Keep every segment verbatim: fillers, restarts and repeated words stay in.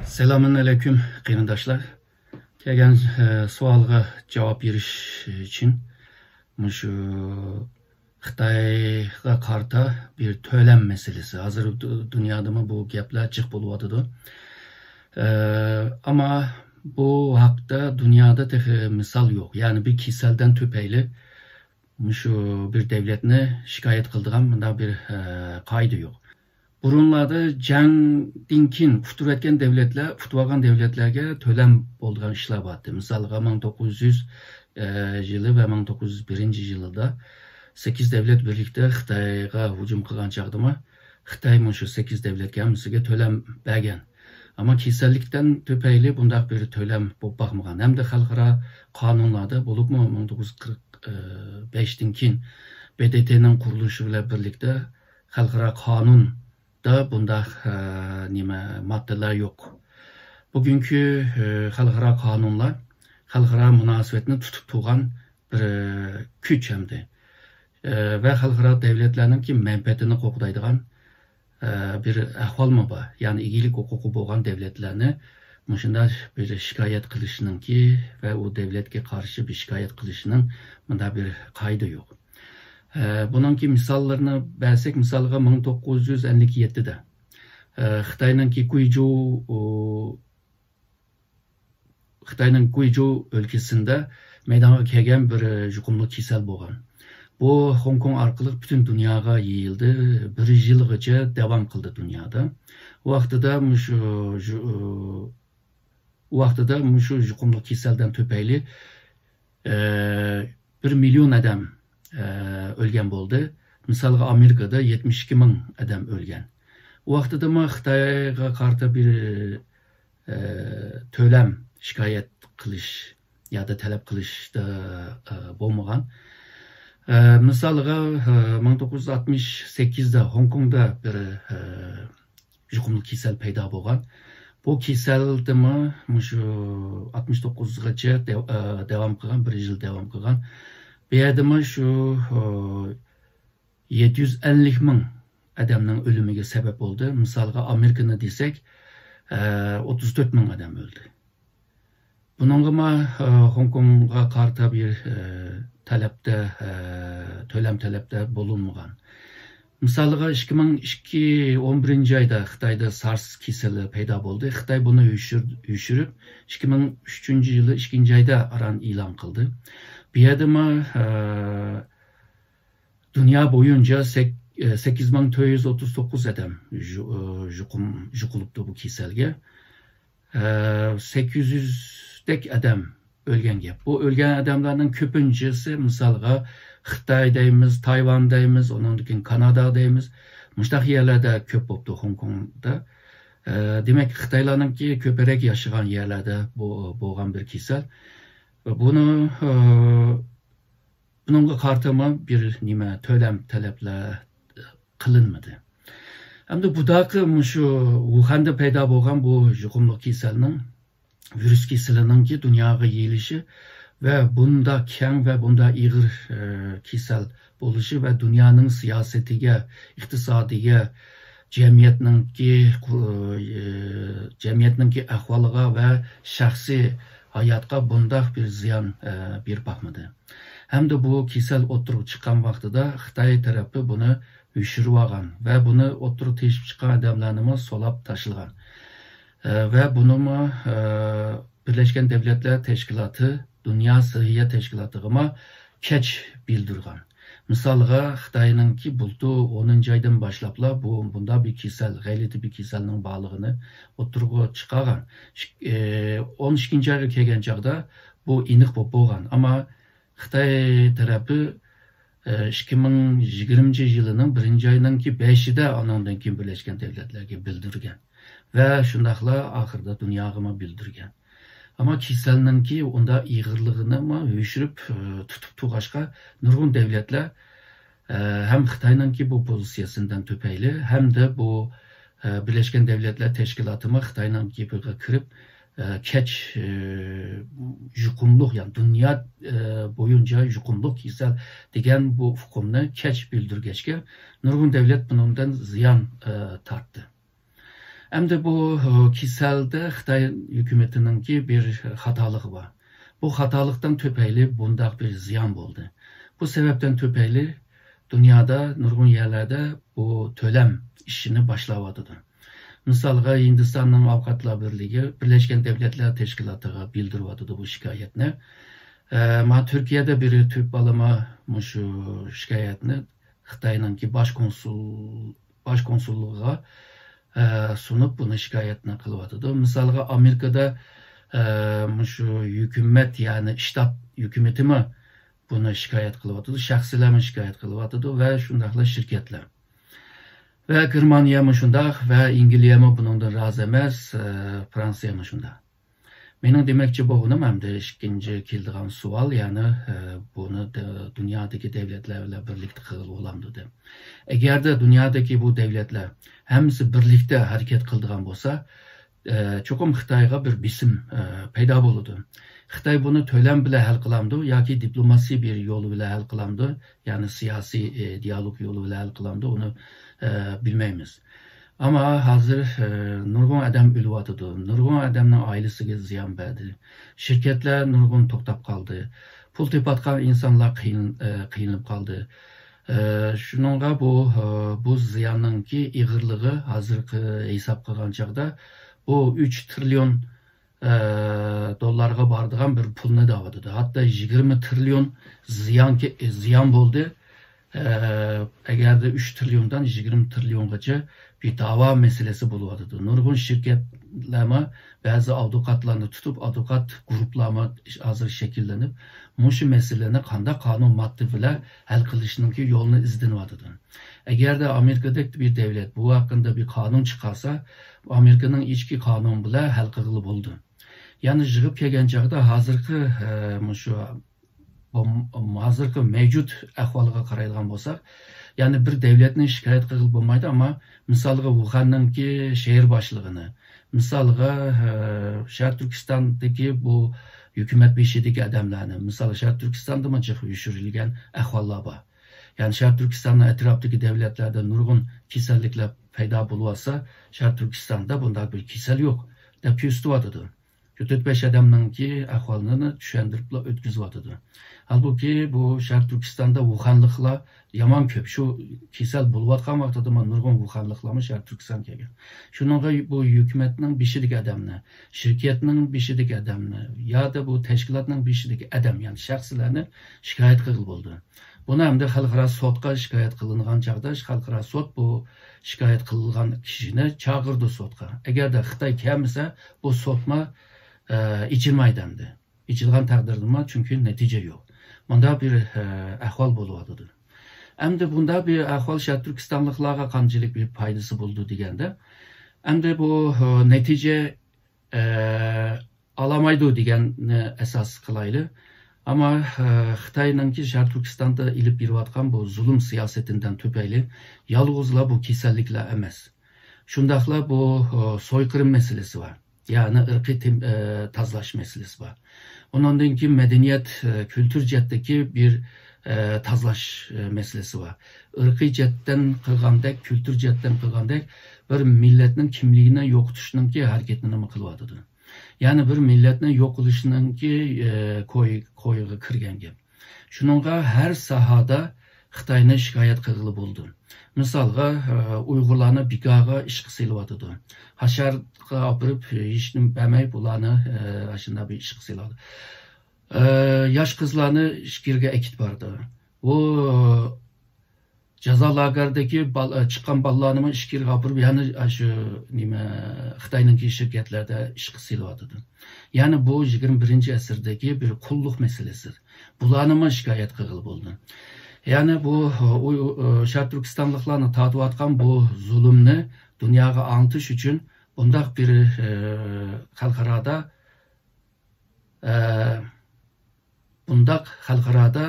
سالامۇئەلەيكۇم قېرىنداشلار. كەلگەن ئە، سوئالغا جاۋاب بېرىش ئۈچۈن مۇشۇ خىتايغا قارىتا بىر تۆلەم مەسىلىسى. ھازىر دۇ- دۇنيادىمۇ بۇ گەپلەر جىق بولۇۋاتىدۇ. ئە، ئەمما بۇ ھەقتە دۇنيادا تېخى مىسال يوق. يەنى بىر كېسەلدىن تۈپەيلى مۇشۇ بىر دەۋلەتنى شىكايەت قىلىدىغان مۇنداق بىر ئە، قائىدە يوق. بۇرۇنلاردا جەڭدىن كېيىن ئۇتتۇرۇۋەتكەن دەۋلەتلەر ئۇتۇۋالغان دەۋلەتلەرگە تۆلەم بولىدىغان ئىشلار بارتى. مىسالغا، مىڭ توققۇز يۈز يىلى ۋە مىڭ توققۇز يۈز بىرىنچى يىلىدا سەككىز دەۋلەت بىرلىكتە خىتايغا ھۇجۇم قىلغان چاغدىمۇ خىتاي مۇشۇ سەككىز دەۋلەتكە ھەممىسىگە تۆلەم بەرگەن. ئەمما كېسەللىكتىن تۈپەيلى بۇنداق بىر تۆلەم بولۇپ باقمىغان. ھەمدە خەلقئارا قانۇنلاردا، بولۇپمۇ مىڭ توققۇز يۈز قىرىق بەشتىن كېيىن ب د ت نىڭ قۇرۇلۇشى بىلەن بىرلىكتە خەلقئارا قانۇندا بۇنداق ئە، نېمە ماددىلار يوق. بۈگۈنكى ئە، خەلقئارا قانۇنلار خەلقئارا مۇناسىۋەتنى تۇتۇپ تۇرغان بىر ئە، كۈچ ھەمدە ئە، ۋە خەلقئارا دەۋلەتلەرنىڭكى مەنپەئەتىنى قوغدايدىغان ئە، بىر ئەھۋالمۇ بار. يەنى ئىگىلىك ھوقۇقى بولغان دەۋلەتلەرنى مۇشۇنداق بىر شىكايەت قىلىشنىڭكى ۋە ئۇ دەۋلەتكە قارشى بىر شىكايەت قىلىشنىڭ مۇنداق بىر قائىدە يوق. ئە، بۇنىڭكى مىساللىرىنى بەرسەك، مىسالغا، مىڭ توققۇز يۈز ئەللىك يەتتىدە ئە، خىتاينىڭكى گۇيجۇ ئۇ، خىتاينىڭ گۇيجۇ ئۆلكىسىندە مەيدانغا كەلگەن بىر يۇقۇملۇق كېسەل بولغان. بۇ خوڭكوڭ ئارقىلىق پۈتۈن دۇنياغا يېيىلدى. بىر يىلغىچە داۋام قىلدى دۇنيادا. ئۇ ۋاقتىدا مۇشۇ، ژۇ- ئۇ ۋاقتىدا مۇشۇ يۇقۇملۇق كېسەلدىن تۈپەيلى ئە، بىر مىليون ئادەم ئە، ئۆلگەن بولدى. مىسالغا، ئامېرىكىدا يەتمىش ئىككى مىڭ ئادەم ئۆلگەن. ئۇ ۋاقتىدىمۇ خىتايغا قارىتا بىر ئە، تۆلەم شىكايەت قىلىش يادا تەلەپ قىلىشتا ئە، بولمىغان. ئە، مىسالغا، ئە، مىڭ توققۇز يۈز ئاتمىش سەككىزدە خوڭكوڭدا بىر ئە، يۇقۇملۇق كېسەل پەيدا بولغان. بۇ كېسەلدىمۇ مۇشۇ ئاتمىش توققۇزغىچە دەۋ- ئە، داۋام قىلغان، بىر يىل داۋام قىلغان. بۇ يەردىمۇ شۇ ئە، يەتتە يۈز ئەللىك مىڭ ئادەمنىڭ ئۆلۈمىگە سەۋەب بولدى. مىسالغا، ئامېرىكىنى دېسەك، ئە، ئوتتۇز تۆت مىڭ ئادەم ئۆلدى. بۇنىڭغىمۇ ئە، خوڭكوڭغا قارىتا بىر ئە، تەلەپتە ئە، تۆلەم تەلەپتە بولۇنمىغان. مىسالىغا، ئىككى مىڭ ئىككى، ئون بىرىنچى ئايدا خىتايدا سارس كېسىلى پەيدا بولدى. خىتاي بۇنى يوشۇر- يوشۇرۇپ، ئىككى مىڭ ئۈچىنچى يىلى ئىككىنچى ئايدا ئاران ئېلان قىلدى. بۇ يەردىمۇ ئە، دۇنيا بويىچە سەك- ئە، سەككىز مىڭ تۆت يۈز ئوتتۇز توققۇز ئادەم يۇ- ئە، يۇقۇم- يۇقۇلۇپتۇ بۇ كېسەلگە. ئە، سەككىز يۈزدەك ئادەم ئۆلگەن گەپ. بۇ ئۆلگەن ئادەملەرنىڭ كۆپىنچىسى، مىسالغا، خىتاي دەيمىز، تايۋان دەيمىز، ئۇنىڭدىن كېيىن كانادا دەيمىز، مۇشۇنداق يەرلەردە كۆپ بوپتۇ، خوڭكوڭدا. ئە، دېمەك، خىتايلارنىڭكى كۆپرەك ياشىغان يەرلەردە بو- بولغان بىر كېسەل. بۇنى، ئە، بۇنىڭغا قارىتىمۇ بىر نېمە تۆلەم تەلەپلەر قىلىنمىدى. ئەمدى بۇداقى مۇشۇ ۋۇخەندە پەيدا بولغان بۇ يۇقۇملۇق كېسەلنىڭ، ۋىرۇس كېسىلىنىڭكى دۇنياغا يېيىلىشى ۋە بۇندا كەڭ ۋە بۇندا ئېغىر، ئە، كېسەل بولۇشى ۋە دۇنيانىڭ سىياسىتىگە، ئىقتىسادىغا، جەمئىيەتنىڭكى، ئە، جەمئىيەتنىڭكى ئەھۋالىغا ۋە شەخسىي ھاياتقا بۇنداق بىر زىيان، ئە، بېرىپ باقمىدى. ھەمدە بۇ كېسەل ئوتتۇرىغا چىققان ۋاقتىدا خىتاي تەرەپى بۇنى يوشۇرۇۋالغان ۋە بۇنى ئوتتۇرىغا تېشىپ چىققان ئادەملەرنىمۇ سولاپ تاشلىغان. ئە، ۋە بۇنىمۇ، ئە، بىرلەشكەن دەۋلەتلەر تەشكىلاتى، دۇنيا سىھھىيە تەشكىلاتىغىمۇ كەچ بىلدۈرگەن. مىسالغا، خىتاينىڭكى بۇلتۇر ئونىنچى ئايدىن باشلاپلا بۇ، بۇنداق بىر كېسەل، غەلىتە بىر كېسەلنىڭ بارلىقىنى ئوتتۇرىغا چىقارغان. ئىك-، ئە، ئون ئىككىنچى ئايغا كەلگەن چاغدا بۇ ئېنىق بولۇپ بولغان. ئەمما خىتاي تەرەپى، ئە، ئىككى مىڭ يىگىرمىنچى يىلىنىڭ بىرىنچى ئاينىڭكى بەشىدە ئانىڭدىن كېيىن بىرلەشكەن دەۋلەتلەرگە بىلدۈرگەن ۋە شۇنداقلا ئاخىرىدا دۇنياغىمۇ بىلدۈرگەن. ئەمما كېسەلنىڭكى ئۇنداق ئېغىرلىقىنىمۇ يوشۇرۇپ، ئە، تۇتۇپ تۇرغاچقا، نۇرغۇن دەۋلەتلەر، ئە، ھەم خىتاينىڭكى بۇ پوزىتسىيەسىدىن تۈپەيلى، ھەمدە بۇ، ئە، بىرلەشكەن دەۋلەتلەر تەشكىلاتىمۇ خىتاينىڭ گېپىگە كىرىپ، ئە، كەچ، ئە، يۇقۇملۇق، يەنى دۇنيا، ئە، بويىچە يۇقۇملۇق كېسەل دېگەن بۇ ئۇقۇمنى كەچ بىلدۈرگەچكە، نۇرغۇن دەۋلەت بۇنىڭدىن زىيان، ئە، تارتتى. ئەمدى بۇ، ئە، كېسەلدە خىتاي ھۆكۈمىتىنىڭكى بىر خاتالىقى بار. بۇ خاتالىقتىن تۈپەيلى بۇنداق بىر زىيان بولدى. بۇ سەۋەبتىن تۈپەيلى دۇنيادا نۇرغۇن يەرلەردە بۇ تۆلەم ئىشىنى باشلاۋاتىدۇ. مىسالغا، ھىندىستاننىڭ ئاۋۇكاتلار بىرلىكى بىرلەشكەن دەۋلەتلەر تەشكىلاتىغا بىلدۈرۈۋاتىدۇ بۇ شىكايەتنى. ئە، ما تۈركىيەدە بىر تۈرك بالىما مۇشۇ شىكايەتنى خىتاينىڭكى باش كونسۇل، باش كونسۇللۇقىغا، ئە، سۇنۇپ بۇنى شىكايەتنى قىلىۋاتىدۇ. مىسالغا، ئامېرىكىدا، ئە، مۇشۇ ھۆكۈمەت، يەنى شتات ھۆكۈمىتىمۇ بۇنى شىكايەت قىلىۋاتىدۇ، شەخسلەرمۇ شىكايەت قىلىۋاتىدۇ ۋە شۇنداقلا شىركەتلەر. ۋە گېرمانىيەمۇ شۇنداق، ۋە ئەنگلىيەمۇ بۇنىڭدىن رازى ئەمەس، ئە، فرانسىيەمۇ شۇنداق. مېنىڭ دېمەكچى بولغىنىم، ئەمدى ئىككىنچى كېلىدىغان سوئال، يەنى، ئە، بۇنى د-، دۇنيادىكى دەۋلەتلەر بىلەن بىرلىكتە قىلغىلى بولامدۇ دەپ. ئەگەردە دۇنيادىكى بۇ دەۋلەتلەر ھەممىسى بىرلىكتە ھەرىكەت قىلىدىغان بولسا، ئە، چوقۇم خىتايغا بىر بېسىم، ئە، پەيدا بولىدۇ. خىتاي بۇنى تۆلەم بىلەن ھەل قىلامدۇ ياكى دىپلوماسىي بىر يول بىلەن ھەل قىلامدۇ، يەنى سىياسىي، ئە، دىيالوگ يولى بىلەن ھەل قىلامدۇ، ئۇنى، ئە، بىلمەيمىز. ئەمما ھازىر، ئە، نۇرغۇن ئادەم ئۆلۈۋاتىدۇ، نۇرغۇن ئادەمنىڭ ئائىلىسىگە زىيان بەردى. شىركەتلەر نۇرغۇن توختاپ قالدى. پۇل تېپىۋاتقان ئىنسانلار قىيىن-، ئە، قىينىلىپ قالدى. ئە، شۇنىڭغا بۇ، ئە، بۇ زىياننىڭكى ئېغىرلىقى ھازىرقى ھېساب قىلغان چاغدا بۇ ئۈچ تىرىليون، ئە، دوللارغا بارىدىغان بىر پۇلنى دەۋاتىدۇ. ھەتتا يىگىرمە تىرىليون زىيانكى-، زىيان بولدى. ئە، ئەگەردە ئۈچ تىرىليوندىن يىگىرمە تىرىليونغىچە بىر داۋا مەسىلىسى بولۇۋاتىدۇ. نۇرغۇن شىركەتلەرمۇ بەزى ئادۋوكاتلارنى تۇتۇپ، ئادۋوكات گۇرۇپلارمۇ ھازىر شەكىللىنىپ، مۇشۇ مەسىلىنى قانداق قانۇن ماددا بىلەن ھەل قىلىشنىڭكى يولىنى ئىزدىنىۋاتىدۇ. ئەگەردە ئامېرىكىدەك بىر دەۋلەت بۇ ھەققىدە بىر قانۇن چىقارسا، ئامېرىكىنىڭ ئىچكى قانۇنى بىلەن ھەل قىلغىلى بولىدۇ. يەنى يىغىپ كەلگەن چاغدا ھازىرقى، ئە، مۇشۇ بۇ ھازىرقى مەۋجۇت ئەھۋالغا قارايدىغان بولساق، يەنى بىر دەۋلەتنى شىكايەت قىلغىلى بولمايدۇ، ئەمما مىسالغا ۋۇخەننىڭكى شەھەر باشلىقىنى، مىسالغا، ئە، شەرقىي تۈركىستاندىكى بۇ ھۆكۈمەت بېشىدىكى ئادەملەرنى، مىسالغا شەرقىي تۈركىستاندىمۇ جىق يوشۇرۇلغان ئەھۋاللار بار. يەنى شەرقىي تۈركىستاننىڭ ئەتراپىدىكى دەۋلەتلەردە نۇرغۇن كېسەللىكلەر پەيدا بولۇۋاتسا، شەرقىي تۈركىستاندا بۇنداق بىر كېسەل يوق دەپ كۆرسىتىۋاتىدۇ. شۇ تۆت-بەش ئادەمنىڭكى ئەھۋالىنى چۈشەندۈرۈپلا ئۆتكۈزۈۋاتىدۇ. ھالبۇكى، بۇ شەرقىي تۈركىستاندا ۋۇخەنلىقلار يامان كۆپ. شۇ كېسەل بولۇۋاتقان ۋاقتىدىمۇ نۇرغۇن ۋۇخەنلىقلارمۇ شەرقىي تۈركىستانغا كەلگەن. شۇنىڭغا بۇ ھۆكۈمەتنىڭ بېشىدىكى ئادەمنى، شىركەتنىڭ بېشىدىكى ئادەمنى يادا بۇ تەشكىلاتنىڭ بېشىدىكى ئادەم، يەنى شەخسلەرنى شىكايەت قىلغىلى بولىدۇ. بۇنى ئەمدى خەلقئارا سوتقا شىكايەت قىلىنغان چاغدا، خەلقئارا سوت بۇ شىكايەت قىلغان كىشىنى چاقىرىدۇ سوتقا. ئەگەردە خىتاي كەلمىسە، بۇ سوتمۇ، ئە، ئېچىلمايدۇ ئەمدى. ئېچىلغان تەقدىردىمۇ، چۈنكى نەتىجە يوق. مۇنداق بىر، ئە، ئەھۋال بولۇۋاتىدۇ. ئەمدى بۇنداق بىر ئەھۋال شەرقىي تۈركىستانلىقلارغا قانچىلىك بىر پايدىسى بولىدۇ دېگەندە، ئەمدى بۇ، ئە، نەتىجە ئە، ئالالمايدۇ دېگەننى ئاساس قىلايلى. ئەمما، ئە، خىتاينىڭكى شەرقىي تۈركىستاندا ئېلىپ بېرىۋاتقان بۇ زۇلۇم سىياسىتىدىن تۈپەيلى يالغۇزلا بۇ كېسەللىكلەر ئەمەس. شۇنداقلا بۇ، ئە، سويقىرىم مەسىلىسى بار. يەنى ئىرقىي تېم-، ئە، تازىلاش مەسىلىسى بار. ئۇنىڭدىن كېيىن مەدەنىيەت، ئە، كۈلتۈر جەھەتتىكى بىر، ئە، تازىلاش، ئە، مەسىلىسى بار. ئىرقىي جەھەتتىن قىلغاندەك، كۈلتۈر جەھەتتىن قىلغاندەك بىر مىللەتنىڭ كىملىكىنى يوقىتىشنىڭكى ھەرىكىتىنىمۇ قىلىۋاتىدۇ. يەنى بىر مىللەتنى يوق قىلىشنىڭكى، ئە، كوي-، كويىغا كىرگەن گەپ. شۇنىڭغا ھەر ساھەدە خىتاينى شىكايەت قىلغىلى بولىدۇ. مىسالغا، ئە، ئۇيغۇرلارنى بىكارغا ئىشقا سېلىۋاتىدۇ. ھاشارغا ئاپىرىپ، ھېچنېمە بەرمەي بۇلارنى، ئە، ئاشۇنداق بىر ئىشقا سېلىۋاتىدۇ. ئە، ياش قىزلارنى ئىچكىرىگە ئەكېتىپ بارىدۇ. بۇ جازا لاگېرىدىكى بال-، چىققان بالىلارنىمۇ ئىچكىرىگە ئاپىرىپ، يەنە شۇ نېمە، خىتاينىڭكى شىركەتلەردە ئىشقا سېلىۋاتىدۇ. يەنى بۇ يىگىرمە بىرىنچى ئەسىردىكى بىر قۇللۇق مەسىلىسى. بۇلارنىمۇ شىكايەت قىلغىلى بولىدۇ. يەنى بۇ، ئۇ، ئۇ، شەرقىي تۈركىستانلىقلارنى تارتىۋاتقان بۇ زۇلۇمنى دۇنياغا ئاڭلىتىش ئۈچۈن بۇنداق بىر، ئە، خەلقئارادا، ئە، بۇنداق خەلقئارادا،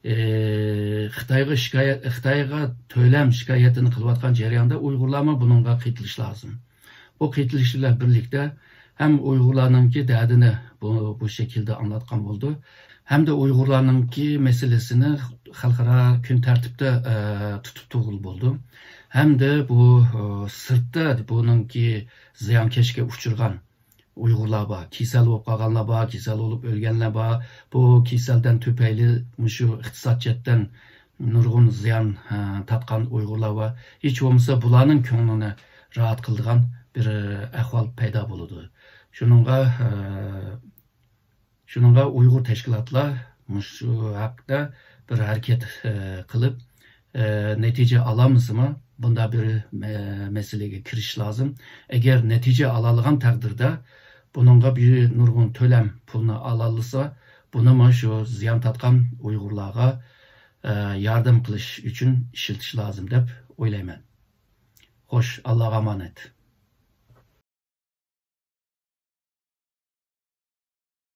ئى، خىتايغا شىكايەت، خىتايغا تۆلەم شىكايەتىنى قىلىۋاتقان جەرياندا ئۇيغۇرلارمۇ بۇنىڭغا قېتىلىشى لازىم. بۇ قېتىلىش بىلەن بىرلىكتە ھەم ئۇيغۇرلارنىڭكى دەردىنى بۇ، بۇ شەكىلدە ئاڭلاتقان بولىدۇ. ھەمدە ئۇيغۇرلارنىڭكى مەسىلىسىنى خەلقئارا كۈن تەرتىپتە، ئە، تۇتۇپ تۇرغىلى بولىدۇ. ھەمدە بۇ، ئە، سىرتتا بۇنىڭكى زىيانكەشكە ئۇچرىغان ئۇيغۇرلار بار، كېسەل بولۇپ قالغانلار بار، كېسەل بولۇپ ئۆلگەنلەر بار. بۇ كېسەلدىن تۈپەيلى مۇشۇ ئىقتىساد جەھەتتىن نۇرغۇن زىيان، ئە، تارتقان ئۇيغۇرلار بار. ھېچ بولمىسا بۇلارنىڭ كۆڭلىنى راھەت قىلىدىغان بىر، ئە، ئەھۋال پەيدا بولىدۇ. شۇنىڭغا، ئە، شۇنىڭغا ئۇيغۇر تەشكىلاتلار مۇشۇ ھەقتە بىر ھەرىكەت، ئە، قىلىپ، ئە، نەتىجە ئالالمىسىمۇ، بۇنداق بىر، ئە، مەسىلىگە كىرىش لازىم. ئەگەر نەتىجە ئالالىغان تەقدىردە، بۇنىڭغا بىر نۇرغۇن تۆلەم پۇلنى ئالالىسا، بۇنىمۇ شۇ زىيان تارتقان ئۇيغۇرلارغا، ئە، ياردەم قىلىش ئۈچۈن ئىشلىتىش لازىم دەپ ئويلايمەن. خوش، ئاللاغا ئامانەت.